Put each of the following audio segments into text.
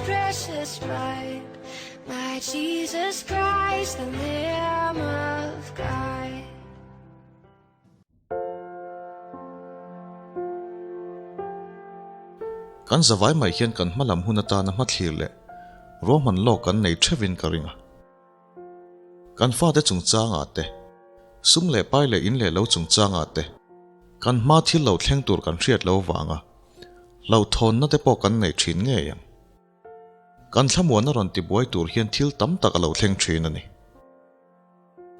precious blood, my Jesus Christ, the Lamb of God. Kan zavai mai hian kan hmalam hun atana hmathlir leh ruahman lawk kan nei theuhin ka ring a. Kan fate chungchangah te, sum leh pai leh in leh lo chungchangah te, kan hma thil lo thleng tur kan hriat lo vanga hlauhthawnna te pawh kan nei thin ngei ang. Kan thlamuanna rawn tibuai tur hian thil tam tak a lo thleng thin a ni.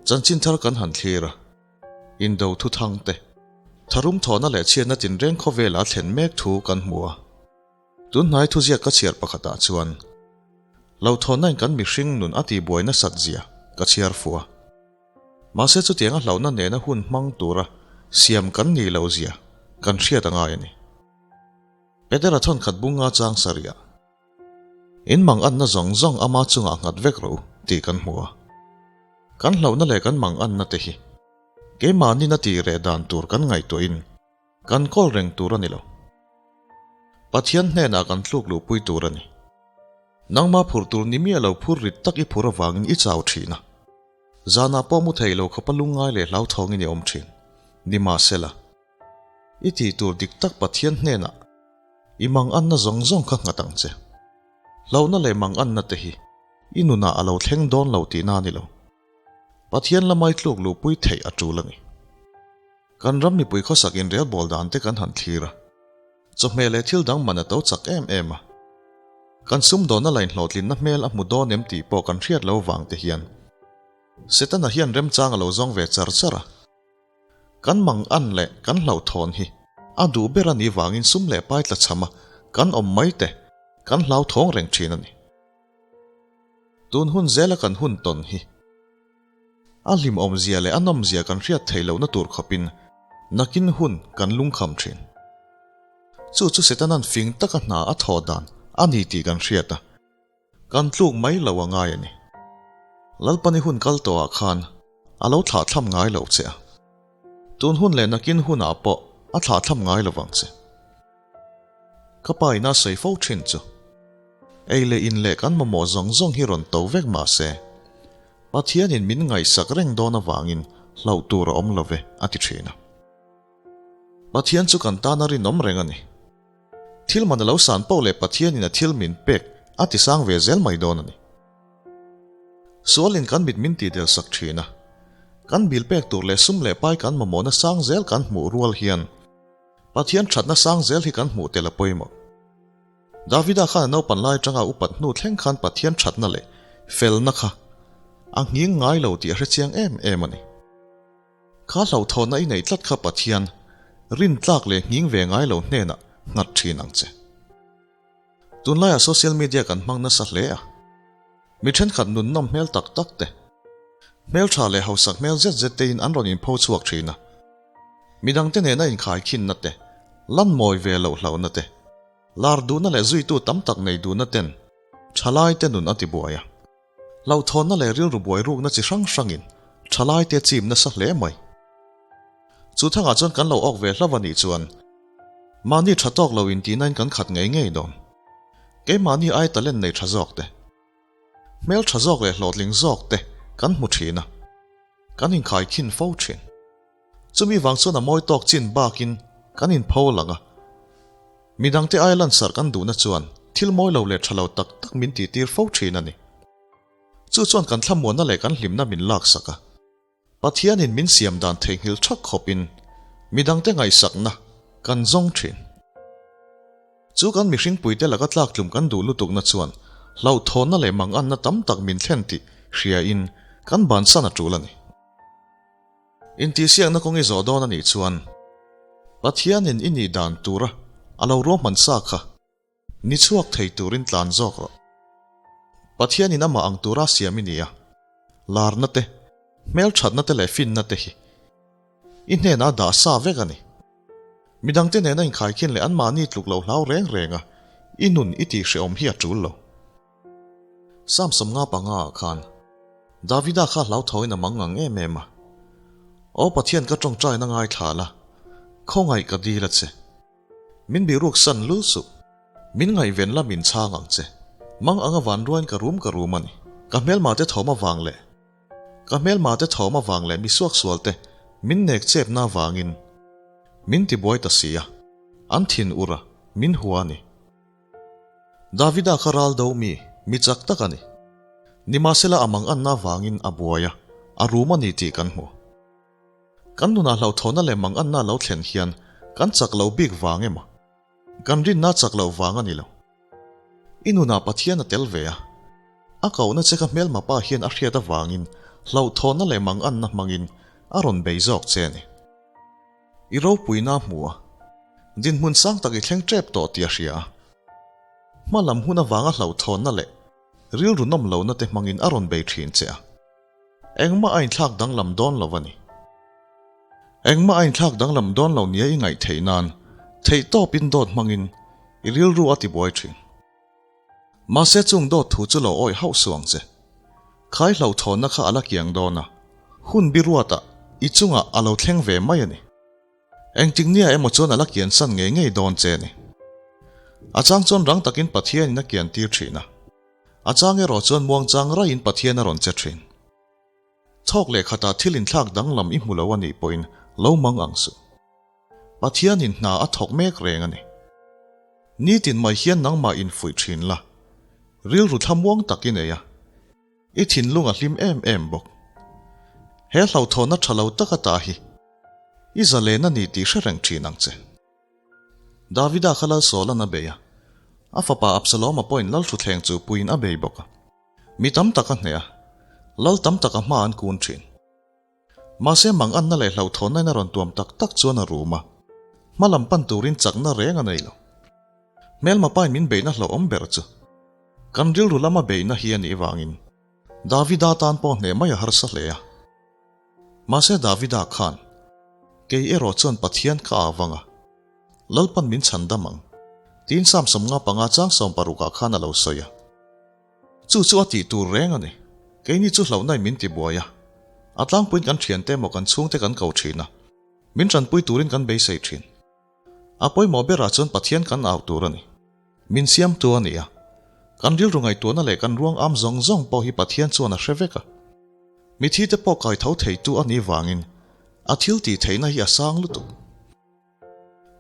Chanchin thar kan han thlir a, indo thuthang te, tharum thawhna leh chhiatna tinreng khawvela thlen mek thu kan hmu a. Tunhnai thuziak ka chhiar pakhatah chuan hlauhthawnnain kan mihring nun a tihbuai nasat zia ka chhiar fuh a. Mahse chutianga hlauhna nena hun hmang tura siam kan nih loh zia kan hriat a ngai a ni. Petera thawnkhat bunga chang sarih ah In manganna zawng zawng ama chungah nghat vek rawh u tih kan hmu a. Kan hlauhna leh kan manganna te hi keimahnin a tih reh dan tur kan ngaihtuahin Kan kawl reng tur a ni lo. Pathian hnenah kan tluk luhpui tur a ni. Nangma phur tur ni miah lo phur rit tak i phur avangin i chau thin a. Zanah pawh mu thei lo khawpa lungngai leh hlauthawngin i awm thin. Nimahsela, i tih tur dik tak Pathian hnenah i manganna zawng zawng kha nghat ang che. Hlauhna leh manganna te hi i nunah a lo thleng dawn lo tihna a ni lo. Pathian lamai tluk luhpui theih a tul a ni. Kan ram mipui khawsak inrelbawl dan te kan han thlir a, chawhmeh leh thil dang man a to chak em em a. Kan sumdawnna la inhlawhtlinna hmel a hmu dawn em tih pawh kan hriat lo vang te hian Setana hian remchang a lo zawng ve char char a. Kan mang an leh kan hlauhthawn hi a duh ber a nih vangin sum leh pai tla chham a kan awm mai te kan hlauthawng reng thin a ni. Tun hun zela kan hun tawn hi a hlimawmzia leh a nawmzia kan hriat theih lohna tur khawpin nakin hun kan lungkham thin. Chu chu Setana'n fing taka hna a thawh dan a ni tih kan hriat a, kan tluk mai lo a ngai a ni. Lalpani hun kal tawhah khan a lo thlahthlam ngai lo che a, tun hun leh nakin hunah pawh a thlahthlam ngai lo vang che. Ka pa ina sawi fo thin chu ei leh in leh kan mamawh zawng zawng hi rawn to vek mah se, Pathianin min ngaihsak reng dawn avangin hlauh tur a awm lo ve a ti thin a. Pathian chu kan tana rinawm reng a ni. Thil man a lo san poh leh Pathianin a thil min pek a ti sang ve zel mai dawn a ni. Sualin kan mit min tihdel sak thin a, kan bil pek tur leh sum leh pai kan mamawhna sang zel kan hmuh rual hian Pathian thatna sang zel hi kan hmuh tel a pawimawh. Davida khan a naupan lai atanga upat hnu thleng khan Pathian thatna leh felna kha a nghing ngai lo tih a hre chiang em em a ni. Kha hlauhthawnna i neih tlat kha Pathian rintlak leh nghing ve ngai lo hnenah nghat thin ang che. Tunlaiah social media kan hmang nasa hle a, mi thenkhat nunnawm hmel tak tak te, hmeltha leh hausak hmel zet zet tein an rawn inpho chhuak thin a. Midangte nena inkhai khinna te, lan mawi ve loh hlauhna te, lar duhna leh zuitu tam tak nei duhna ten thalaite nun a tibuai a. Hlauhthawnna leh rilru buai rukna chi hrang hrangin thalaite chim nasa hle mai. Chu thangah chuan kan lo awk ve hlauh a nih chuan mahni tha tawk lo intihnain kan khat ngei ngei dawn. Keimahni ai talent nei tha zawk te, hmel tha zawk leh hlawhtling zawk te kan hmu thin a, kan inkhaikhin fo thin. Chumi vang chuan a mawi tawk chin bakin kan inpho lang a. Midangte aia lansarh kan duhna chuan thil mawi lo leh tha lo tak tak min tihtir fo thin a ni. Chu chuan kan thlamuanna leh kan hlimna min laksak a. Pathianin min siam dan theihnghilh thak khawpin midangte ngaihsakna kan zawng thin. Chu kan mihringpuite laka tlaktlum kan duh lutukna chuan hlauhthawnna leh manganna tam tak min thlen tih hriain kan bansan a tul a ni. Intihsiakna kawng i zawh dawn a nih chuan Pathianin i nih dan tura a lo ruahman sa kha ni chhuak thei turin tlan zawk rawh. Pathianin amah ang tura siam i ni a, larna te, hmelthatna te leh finna te hi i hnenah dah sa vek a ni. Midangte nena inkhaikhin leh anmahni tluk lo hlau reng renga i nun i tihhrehawm hi a tul lo. Psalm 55 ah khan Davida kha hlauthawin a mang ang em em a, Aw Pathian ka tawngtaina ngaithla la, khawngaih ka dil a che. Min bihruk san lul suh, min ngaihven la min chhang ang che, Mang anga van ruain ka rum ka rum a ni. Ka hmelmate thawm avang leh Ka hmelmate thawm avang leh misuaksualte min nek chepna avangin min tibuai ta si a, an thin ur a, min hua a ni. Davida kha ral do mi, mi chak tak a ni. Nimahsela a manganna avangin a buai a, a rum a ni tih kan hmu. Kan nunah hlauhthawnna leh manganna lo thlen hian kan chak lo bik vang emaw? Kan rinna chak loh vang a ni lo. I nunah Pathian a tel ve a. A kohna che kha hmelma pa hian a hriat avangin hlauhthawnna leh manganna hmangin a rawn bei zawk che a ni. I ropuina a hmu a, dinhmun sang tak i thleng tep tawh tih a hria a. Hma lam hun avanga hlauhthawnna leh rilru nawm lohna te hmangin a rawn bei thin che a. Engmah a inthlak danglam dawn lo a ni. Engmah a inthlak danglam dawn lo nia i ngaih theih nan theihtawpin dawt hmangin i rilru a tibuai thin. Mahse chung dawt thu chu lo awih hauh suh ang che. Khai hlauhthawnna kha a la kiang dawn a, hun biruatah i chungah a lo thleng ve mai a ni. Engtik nia emaw chuan a la kian san ngei ngei dawn che a ni. A chang chuan rang takin Pathianin a kian tir thin a. A chang erawh chuan muangchang raiin Pathian a rawn che thin. Thawk leh khatah thil inthlak danglam i hmu lo a nih pawhin lo mang ang suh. Pathianin hna a thawk mek reng a ni. Nitin mai hian nangmah infuih thin la, rilru thlamuang tak i nei a, i thinlung a hlim em em bawk. He hlauhthawnna tha lo taka ta hi i zalen a ni tih hre reng thin ang che. Davida kha Lal Saula'n a bei a, a fapa Absaloma pawhin Lal Thuthleng chu puiin a bei bawk a. Mi tam tak a hneh a, Lal tam tak a hma an kun thin. Mahse manganna leh hlauhthawnna in a rawn tuam tak tak chuan a rum a, hma lam pan turin chakna reng a nei lo. Hmelma pain min beihna hlauhawm ber chu kan rilru lama beihna hi a nih vangin Davida tan pawh hneh mai a harsa hle a. Mahse Davida khan, Kei erawh chuan Pathian ka au vang a, Lalpan min chhan dam ang, tiin Psalm 55 chang 60 ah khan a lo sawi a. Chu chu a tih tur reng a ni. Keini chu hlauhnain min ti buai a. A tlangpuiin kan thiante emaw kan chhungte kan ko thin a. Min tanpui turin kan beisei thin. A pawimawh berah chuan Pathian kan au tur a ni. Min siamtu a ni a. Kan rilru ngaihtuahna leh kan ruang am zawng zawng pawh hi Pathian chuan a hre vek a. Mithite pawh kai tho theitu a nih vangin a thil tih theihna hi a sang lutuk.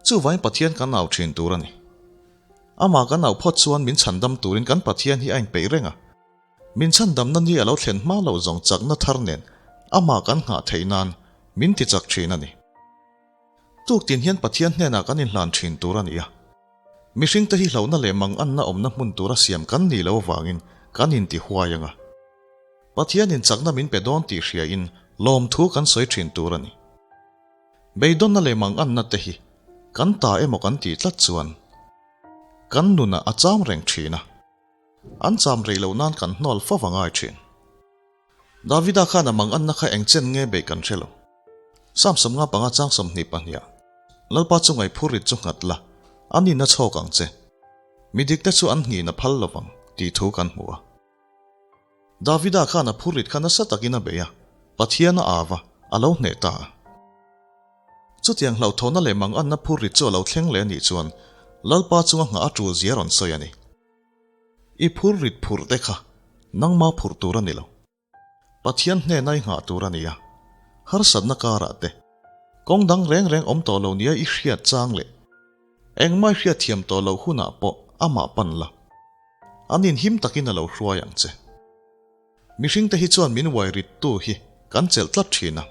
Chuvain Pathian kan au thin tur a ni. Amah kan au phawt chuan min chhandam turin kan Pathian hi a inpeih reng a. Min chhandamna ni a lo thlen hma loh zawng chakna thar nen amah kan nghah theih nan min ti chak thin a ni. Tuktin hian Pathian hnenah kan inhlan thin tur a ni a. Mihringte hi hlauhna leh manganna awmna hmun tura siam kan nih loh avangin kan inti huai ang a. Pathianin chakna min pe dawn tih hriain lawmthu kan sawi thin tur a ni. Beidawnna leh manganna te hi kan ta emaw kan tih tlat chuan kan nunah a cham reng thin a, an cham rei loh nan kan hnawl fo va ngai thin. Davida khan a manganna kha eng chen nge beih kan hre lo. Psalm 55 chang 22 ah, Lalpa chu ngaihphur rit chu nghat la, a nihna chhawk ang che. Mi dikte chu an nghin a phal lovang, tih thu kan hmu a. Davida khan a phurrit kha nasa takin a bei a, Pathian a au a, a lo hneh ta a. Chutiang hlauhthawhna leh manganna phurrit chu a lo thleng leh a nih chuan Lalpa chunga nghah a tul zia a rawn sawi a ni. I phurrit phurh te kha nangma phurh tur a ni lo. Pathian hnena i nghah tur a ni a, harsatna karah te, kawng dang reng reng awm tawh lo nia i hriat chang leh engmah i hriatthiam tawh loh hunah pawh amah pan la. An inhim takin a lo hruai ang che. Mihringte hi chuan min uai rittu hi kan chelh tlat thin a.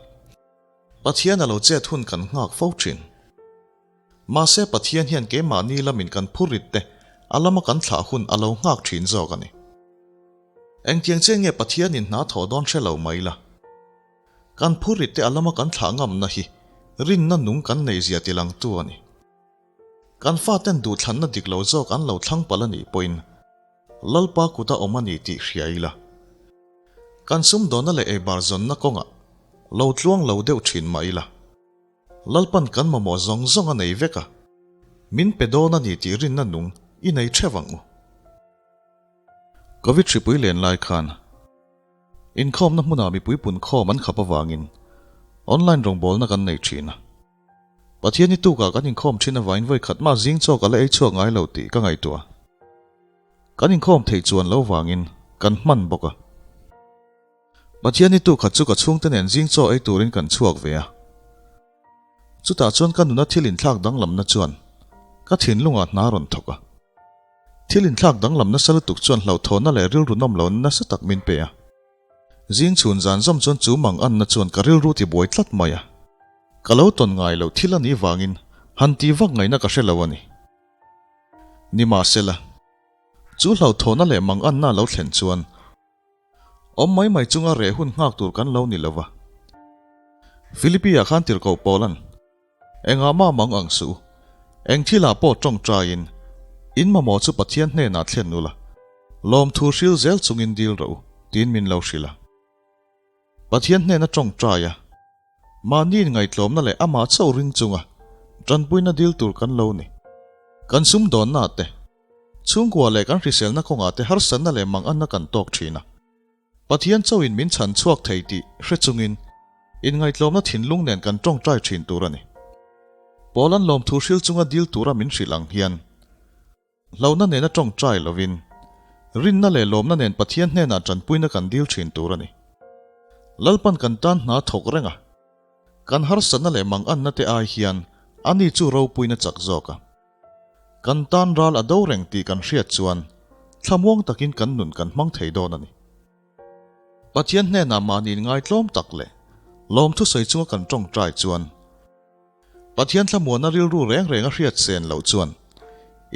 Pathian a lo chet hun kan nghak fo thin. Mahse Pathian hian keimahni lamin kan phur rit te a lama kan thlah hun a lo nghak thin zawk a ni. Engtiang chiah nge Pathianin hna thawh dawn hre lo mai la. Kan phur rit te a lama kan thlah ngamna hi rinna nung kan neihzia tilangtu a ni. Kan faten duhthlanna dik lo zawk an lo thlang palh a nih pawhin Lalpa kuta awm a ni tih hria ila. Kan sumdawnna leh eibar zawnna kawngah lo tluang lo deuh thin mah ila. Lalpan kan mamawh zawng zawng a nei vek a, min pe dawn a ni tih rinna nung i nei theuh ang u. Covid hripui len lai khan inkhawmna hmunah mipui punkhawm an khap avangin online rawngbawlna kan nei thin a. Pathian i tukah kan inkhawm thin avangin vawi khat mah zing chaw ka la ei chhuak ngai lo tih ka ngaihtuah. Kan inkhawm theih chuan lo vangin kan hman bawk a. Pathian hi tu khat chu ka chhungte nen zing chaw ei turin kan chhuak ve a. Chutah chuan ka nuna thil inthlak danglamna chuan ka thinlungah hna rawn thawk a. Thil inthlak danglam nasa lutuk chuan hlauhthawnna leh rilru nawm lohna nasa tak min pe a. Zing chhun zan zawm chuan chu mang anna chuan ka rilru ti buai tlat mai a. Ka lo tawn ngai loh thil a nih vangin han tih vak ngaihna ka hre lo a ni. Nimahsela, chu hlauhthawnna leh mang anna a lo thlen chuan awm mai mai chunga reh hun nghak tur kan lo ni lo va. Philippi-ah khan tirhkoh Paula'n, Engah mah mang ang suh u, eng thilah pawh tawngtaiin in mamawh chu Pathian hnenah thlen ula, lawmthu hril zel chungin dil rawh u, tiin min lo hrilh a. Pathian hnena tawngtai a, mahni inngaihtlawmna leh amah chauh ring chunga tanpuina dil tur kan lo ni. Kan sumdawnna te, chhungkua leh kan hriselna kawngah te harsatna leh manganna kan tawk thin a. Pathian chauhin min chhan chhuak thei tih hre chungin inngaihtlawmna thinlung nen kan tawngtai thin tur a ni. Paul-a'n lawmthu hril chunga dil tura min hrilh ang hian, Hlauhna nena tawngtai lovin, rinna leh lawmna nen Pathian hnenah tanpuina kan dil thin tur a ni. Lalpan kan tan hna thawk reng a, kan harsatna leh manganna te ai hian ani chu ropuina chak zawk a. Kan tan ral a do reng tih kan hriat chuan thlamuang takin kan nun kan hmang thei dawn a ni. Pathian hnenah mahni inngaitlawm tak leh lawmthu sawi chunga kan tawngtai chuan, Pathian thlamuanna rilru reng reng a hriat sen loh chuan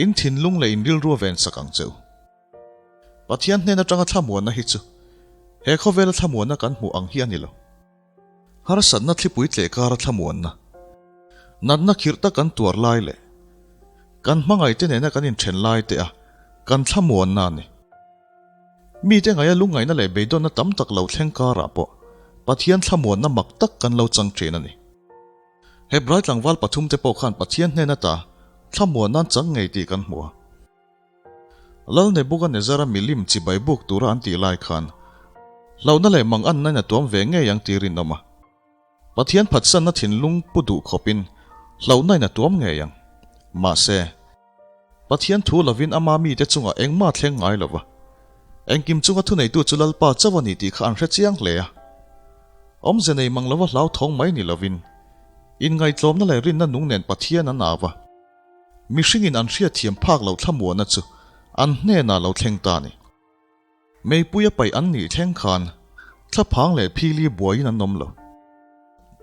in thinlung leh in rilru a vensak ang che u. Pathian hnen atanga thlamuanna hi chu he khawvela thlamuanna kan hmuh ang hi a ni lo. Harsatna thlipui tleh kara thlamuanna, natna khirh tak kan tuar lai leh kan hmangaihte nena kan inthen lai te a kan thlamuanna a ni. Mite ngaia lungngaihna leh beidawnna tam tak lo thleng karah pawh Pathian thlamuanna mak tak kan lo chang thin a ni. Hebrai tlangval pathumte pawh khan Pathian hnen ata thlamuan nan chang ngei tih kan hmu a. Lal Nebuchadnezzar-a milim chibai buk tura an tih lai khan hlauhna leh manganna in a tuam ve ngei ang tih rinawm a. Pathian phatsanna thinlung pu duh khawpin hlauhna in a tuam ngei ang. Mahse, Pathian thu lovin ama mite chungah engmah thleng ngai lo va. Engkim chunga thuneitu chu Lalpa chauh a ni tih kha an hre chiang hle a. Awmze nei mang lova hlauthawng mai ni lovin, inngaihtlawmna leh rinna nung nen Pathian an au va. Mihringin an hriatthiam phak loh thlamuahna chu an hnenah lo thleng ta a ni. Meipui a paih an nih thleng khan thlaphang leh phili buaiin an awm lo.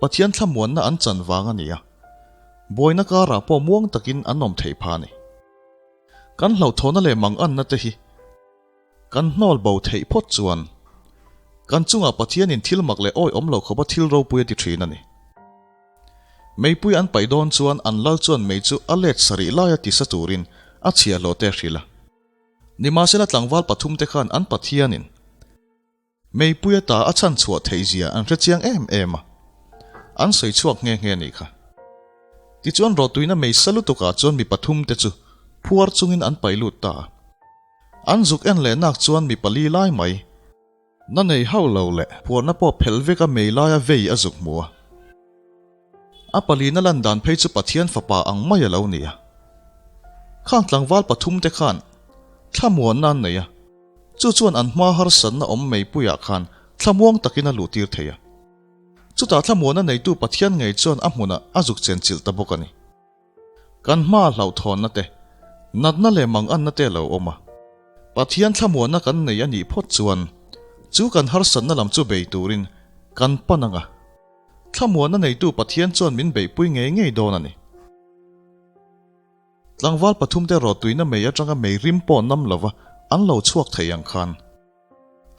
Pathian thlamuanna an chan vang a ni a, buaina karah pawh muang takin an awm theih phah a ni. Kan hlauhthawhna leh manganna te hi kan hnawl bo theih phawt chuan kan chungah Pathianin thil mak leh awihawm lo khawpa thil ropui a ti thin a ni. Meipui an paih dawn chuan an lal chuan mei chu a let sarih laia tisa turin a chhiahhlawh te a hrilh a. Nimahsela tlangval pathumte khan an Pathianin meipui ata a chhan chhuah theih zia an hre chiang em em a, an sawi chhuak nghe nghe a nih kha. Tichuan rawhtuina mei sa lutukah chuan mi pathumte chu phuar chungin an paih lut ta a. An zuk en leh nak chuan mi pali lai mai na nei hauh lo leh phuarna pawh phelh veka mei laia vei a zuk hmu a. A palina lan dan phei chu Pathian fapa ang mai a lo ni a. Khang tlangval pathumte khan thlamuanna an nei a, chu chuan an hma harsatna awm meipuiah khan thlamuang takin a luhtir thei a. Chutah thlamuanna neitu Pathian ngei chuan a hmunah a zuk chenchilh ta bawk a ni. Kan hmaa hlauhthawnna te, natna leh manganna te a lo awm a. Pathian thlamuanna kan nei a nih phawt chuan chu kan harsatna lam chu bei turin kan pan ang a. Thlamuanna neitu Pathian chuan min beihpui ngei ngei dawn a ni. Tlangval pathumte rawhtuina mei atanga mei rim pawh nam lova an lo chhuak thei ang khan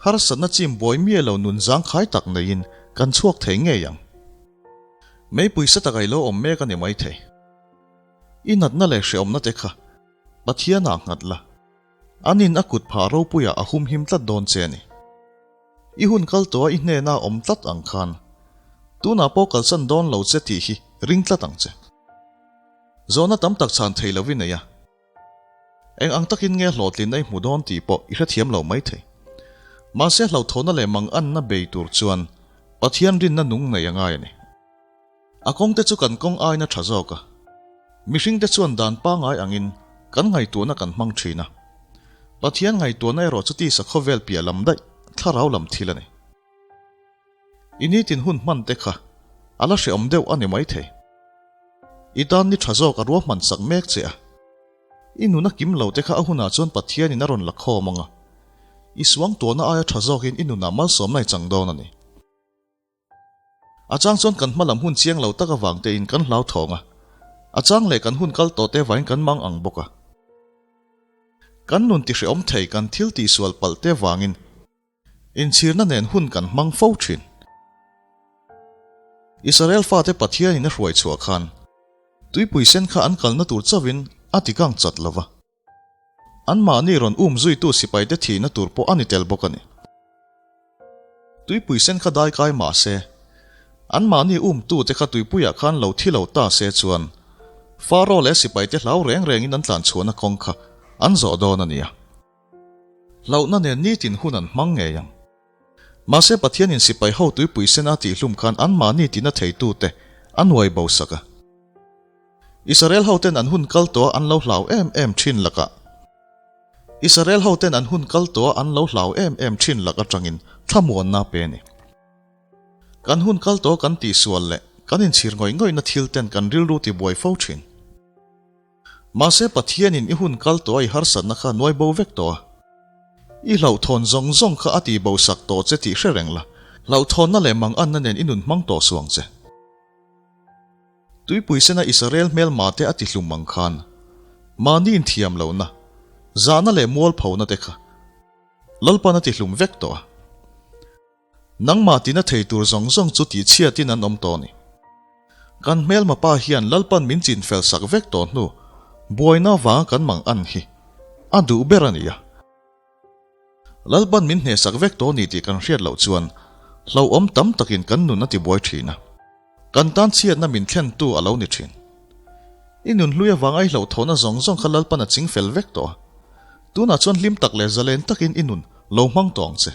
harsatna chim buai miah lo nun zangkhai tak neiin kan chhuak thei ngei ang. Meipui sa tak ailo awm mek a ni maithei. I natna leh hreawmna te kha Pathianah nghat la, anin a kut phah ropuiah a humhim tlat dawn che a ni. I hun kal tawha i hnena awm tlat ang khan tunah pawh kalsan dawn lo che tih hi ring tlat ang che. Zawhna tam tak chhan thei lovin nei a. Eng ang takin nge hlawhtlinna i hmu dawn tih pawh i hrethiam lo mai thei. Mahse hlauhthawhna leh manganna bei tur chuan Pathian rinna nung nei a ngai a ni. A kawngte chu kan kawng aina tha zawk a. Mihringte chuan dan pangai angin kan ngaihtuahna kan hmang thin a. Pathian ngaihtuahna erawh chu tisa khawvel piah lam daih, thlarau lam thil a ni. I nitin hun hman te kha a la hreawm deuh a ni maithei. I tan ni tha zawk a ruahman sak mek che a. I nuna kim lo te kha a hunah chuan Pathianin a rawn la khawm ang a. I suangtuahna aia tha zawkin i nunah malsawmna i chang dawn a ni. A chang chuan kan hma lam hun chiang lo tak avang tein kan hlauthawng a, a chang leh kan hun kal tawh te vain kan mang ang bawk a. Kan nun tihrehawm thei kan thil tihsual palh te vangin inchhirna nen hun kan hmang fo thin. Israel fate Pathianin a hruai chhuah khan tuipui sen kha an kalna tur chauhin a tikang chat lo va. Anmahni rawn um zuitu sipaite thihna tur pawh a ni tel bawk a ni. Tuipui sen kha dai kai mah se, anmahni umtute kha tuipuiah khan lo thi lo ta se chuan Faro leh sipaite hlau reng rengin an tlanchhuahna kawng kha an zawh dawn a nia. Hlauhna nen nitin hun an hmang ngei ang. Mahse Pathianin sipai ho tuipui sen a tihhlum khan anmahni tina theitute a nuai bo sak a. Israel hoten an hun kal tawh a an lo hlau em em thin lakah Israel hoten an hun kal tawh a an lo hlau em em thin lak atangin thlamuanna pe a ni. Kan hun kal tawh kan tihsual leh kan inchhir ngawih ngawihna thil ten kan rilru tibuai fo thin. Mahse Pathianin i hun kal tawh a i harsatna kha nuai bo vek tawh a. I hlauhthawn zawng zawng kha a tihbo sak tawh che tih hre reng la, hlauhthawnna leh manganna nen i nun hmang tawh suang che. Tuipui sena Israel hmelma te a ti hlum ang khan mahni inthiam lohna, zahna leh mualphona te kha Lalpan a ti hlum vek tawh a. Nangmah tina thei tur zawng zawng chu tihchhiatin an awm tawh a ni. Kan hmelma pa hian Lalpan min chinfel sak vek tawh hnu buaina avanga kan mang an hi a duh ber a ni a. Lalpan min hnehsak vek tawh a ni tih kan hriat loh chuan hlauhawm tam takin kan nun a tibuai thin a. Kan tan chhiatna min thlentu a lo ni thin. I nun hlui avanga i hlauhthawhna zawng zawng kha Lalpan a ching fel vek tawh a. Tunah chuan hlim tak leh zalen takin i nun lo hmang tawh ang che.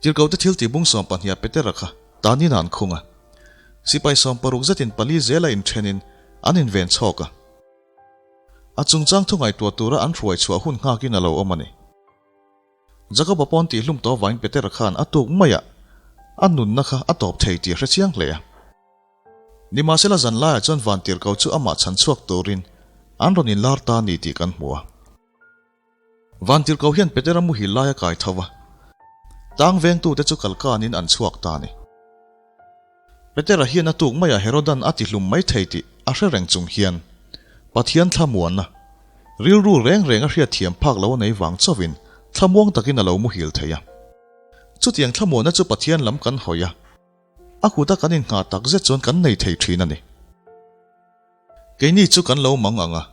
Tirhkohte thil tih bung 12 Petera kha tanin a an khung a. Sipai 60 zetin pali zela inthenin an inven chhawk a. A chungchang thu ngaihtuah tura an hruai chhuah hun nghakin a lo awm a ni. Jakoba pawn tihhlum tawh avangin Petera khan a tuk maiah a nunna kha a tawp thei tih a hre chiang hle a. Nimahsela zan laiah chuan vantirhko chu amah chhan chhuak turin an rawn inlar ta a ni tih kan hmu a. Vantirhko hian Petera muhil lai a kai tho va, tang vengtute chu kalkanin an chhuak ta a ni. Petera hian a tuk maiah Herodan a tihlum mai thei tih a hre reng chung hian Pathian thlamuanna, rilru reng reng a hriatthiam phak lo a nei vang chauhin thlamuang takin a lo muhil thei a. Chutiang thlamuanna chu Pathian lam kan hawi a, a kuta kan innghah tak zet chuan kan nei thei thin a ni. Keini chu kan lo mang ang a,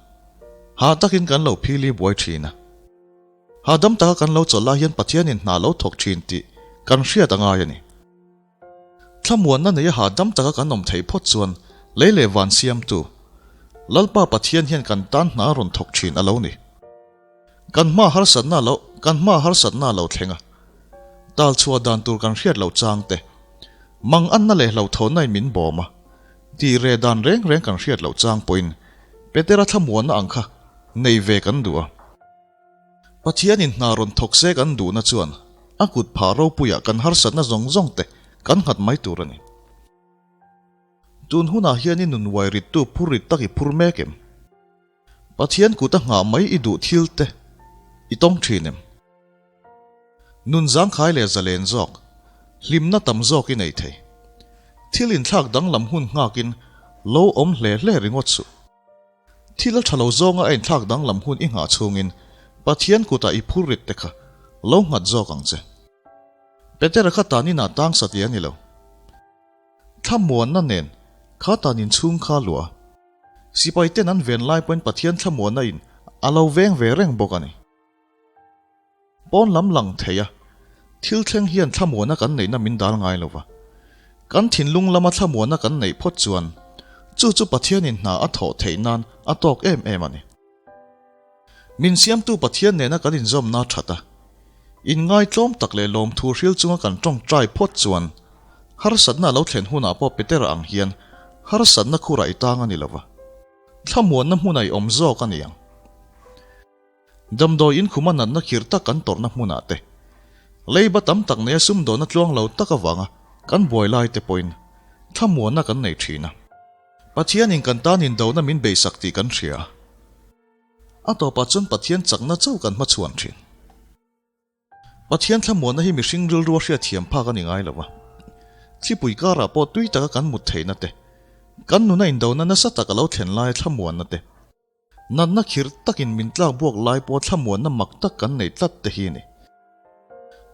hah takin kan lo phili buai thin a. Hahdam taka kan lo chawlh lai hian Pathianin hna lo thawk thin tih kan hriat a ngai a ni. Thlamuanna neia hahdam taka kan awm theih phawt chuan lei leh van siamtu Lalpa Pathian hian kan tan hna a rawn thawk thin a lo ni. Kan hma harsatna lo kan hma harsatna a lo thleng a, tal chhuah dan tur kan hriat loh chang te, mang anna leh hlauhthawnna in min bawm a, tih reh dan reng reng kan hriat loh chang pawhin Petera thlamuanna ang kha nei ve kan duh a. Pathianin hna rawn thawk se kan duhna chuan a kut phah ropuiah kan harsatna zawng zawng te kan nghat mai tur a ni. Tun hunah hian i nun uai rittu phur rit tak i phur mek em? Pathian kut a nghah mai i duh thil te i tawng thin em? Nun zangkhai leh zalen zawk, hlimna tam zawk i nei thei. Thil inthlak danglam hun nghakin lo awm hle hle ringawt suh. Thil a tha lo zawnga a inthlak danglam hun i nghah chhungin Pathian kutah i phur rit te kha lo nghat zawk ang che. Petera kha tan inah tang satliah a ni lo. Thlamuanna nen kha tan inchhung kha luah a. Sipai ten an ven lai pawhin Pathian thlamuanna in a lo veng ve reng bawk a ni. Pawn lam lang thei a, thil thleng hian thlamuanna kan neihna min dal ngai lo va. Kan thinlung lama thlamuanna kan neih phawt chuan chu chu Pathianin hna a thawh theih nan a tawk em em a ni. Min siamtu Pathian nena kan inzawmna that a, inngaitlawm tak leh lawmthu hril chunga kan tawngtai phawt chuan harsatna a lo thlen hunah pawh Petera ang hian harsatna khurah i tang a ni lo va, thlamuanna hmunah i awm zawk a ni ang. Damdawi in khuma natna khirh tak kan tawrhna hmunah te, leiba tam tak neia sumdawnna tluang lo tak avanga kan buai lai te pawhin thlamuanna kan nei thin a. Pathianin kan tan indona min beisak tih kan hria a. A tawpah chuan Pathian chakna chauh kan hmachhuan thin. Pathian thlamuanna hi mihring rilru a hriatthiam phak a ni ngai lo a. Thlipui karah pawh tui taka kan mut theihna te, kan nuna indona nasa tak a lo thlen laia thlamuanna te, natna khirh takin min tlak buak lai pawh thlamuanna mak tak kan nei tlat te hi a ni.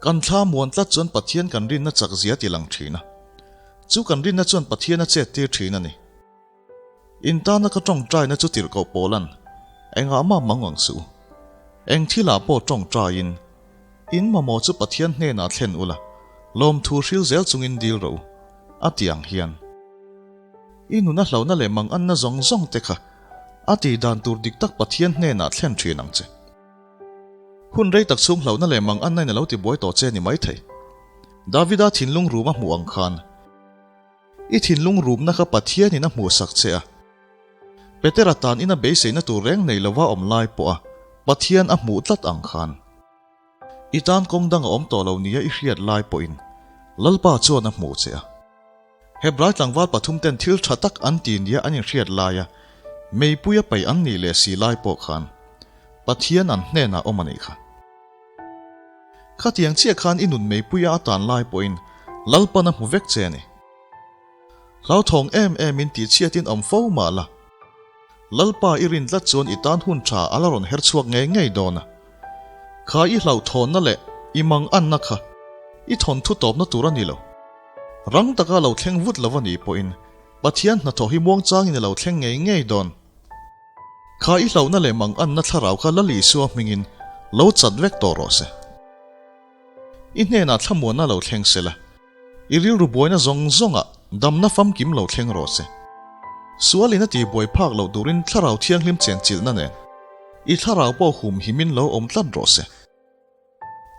Kan thlamuan tlat chuan Pathian kan rinna chak zia ti lang thin a. Chu kan rinna chuan Pathian a chet tir thin a ni. In tana ka tawngtaina chu tirhkoh pawlan engah mah mang ang suh u. Eng thilah pawh tawngtaiin in mamawh chu Pathian hnenah thlen ula, lawmthu hril zel chungin dil rawh u, a ti ang hian. I nuna hlauhna leh manganna zawng zawng te kha a tih dan tur dik tak Pathian hnenah thlen thin ang che. Hun rei tak chhung hlauhna leh manganna in a lo tibuai tawh che ni maithei. Davida thinlung rum a hmuh ang khan. I thinlung rumna kha Pathianin a hmuhsak che a. Petera tan ina beiseina tur reng nei lova awm lai pawha Pathian a hmuh tlat ang khan. I tan kawng dang a awm tawh lo nia i hriat lai pawhin Lalpa chuan a hmuh che a. Hebrai tlangval pathum ten thil tha tak an ti nia an inhriat laia meipui a paih an nih leh si lai pawh khan Pathian an hnenah awm a nih kha. Khatiang chiah khan i nun meipuia a tan lai pawhin Lalpan a hmu vek che a ni. Hlauthawng em em in tihchhiatin awm fo mah la, Lalpa i rin tlat chuan i tan hun tha a la rawn her chhuak ngei ngei dawn a. Kha i hlauhthawnna leh i manganna kha i thawnthu tawpna tur a ni lo. Rang taka lo thleng vut lo a nih pawhin Pathian hnathawh hi muangchangin a lo thleng ngei ngei dawn. Kha i hlauhna leh manganna thlarau kha Lal Isua hmingin lo chat vek tawh rawh se. I hnenah thlamuanna lo thleng se la, i rilru buaina zawng zawngah damna famkim lo thleng rawh se. Sualin a tihbuai phak loh turin thlarau thianghlim chenchilhna nen i thlarau pawh humhimin lo awm tlat rawh se.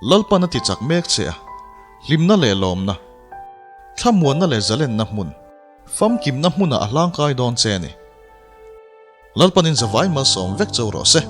Lalpan a ti chak mek che a, hlimna leh lawmna, thlamuanna leh zalenna hmun, famkimna hmunah a hlangkai dawn che a ni. Lalpanin zavai malsawm vek cho rawh se.